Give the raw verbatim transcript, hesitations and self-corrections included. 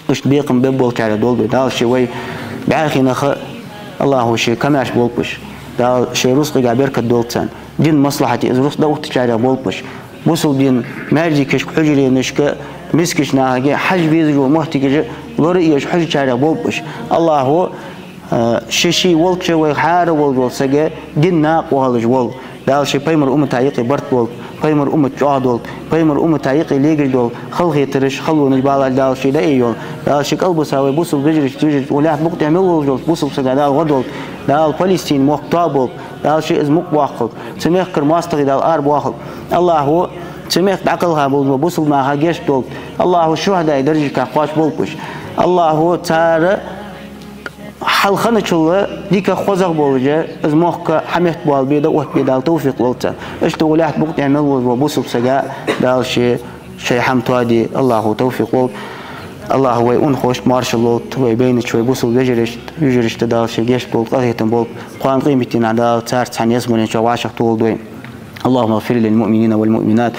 Иштта бекхам бергболчарех долда вай. Дала ше вай бӀаьхий нах а, АллахӀа ше камаьрша болба уж. Дала шоай рузкъага беркат долда царна. Дина маслахьате из рузкъа дӀаоттачарех болба уж. Бусалба дина маьждигашка, хьужаренашка, мискача нахага хьажа везаш вола моттигаш лораеш хьожачарех болба уж. АллахӀа, э, ший-ший волча вайх хьара волча сага дина накъавоалаш волва. Дала ше пайхамара уммата юкъе барт болба, пайхамара уммат чӀоагӀа долда, пайхамара уммата юкъе легаш дола халахетараш, халонаш, балаш Дала ше дӀаайойла. Дала ше кӀалбиса вай бусалба вежарашта, йижарашта, укх лаьтта букъа тӀа мел волаш волча бусалба сага Дала гӀо долда. Дала Палестина мохк тоаболба. Дала ше из мукъабоаккхалба. Цу мехкара моастагӀий Дала арабоахалба. АллахӀа цу мехка дӀакхелха болча бусалба наха гешт долда. АллахӀа шухӀадаий даржашка кхоачаш болба уж. АллахӀа цар хьалха хинначул дикагӀа, хозагӀа болаш, из мохк хьаметта боалабе, дӀаоттабе Дала товфикъ лолда царна. Иштта укх лаьтта букъа тӀа мел волаш волча бусалба сага Дала ше шоай хӀама тоаде АллахӀа товфикъ лолда. АллахӀа вай унахошта моаршал лолда, вай байнача вай бусалба вежарашта, йижарашта Дала ше гешт болба, къахетам болба. Кхоана къематдийнахьа Дала царца цхьана ялсмален чу вӀашагӀтохалда вай. اللهم اغفر للمؤمنين والمؤمنات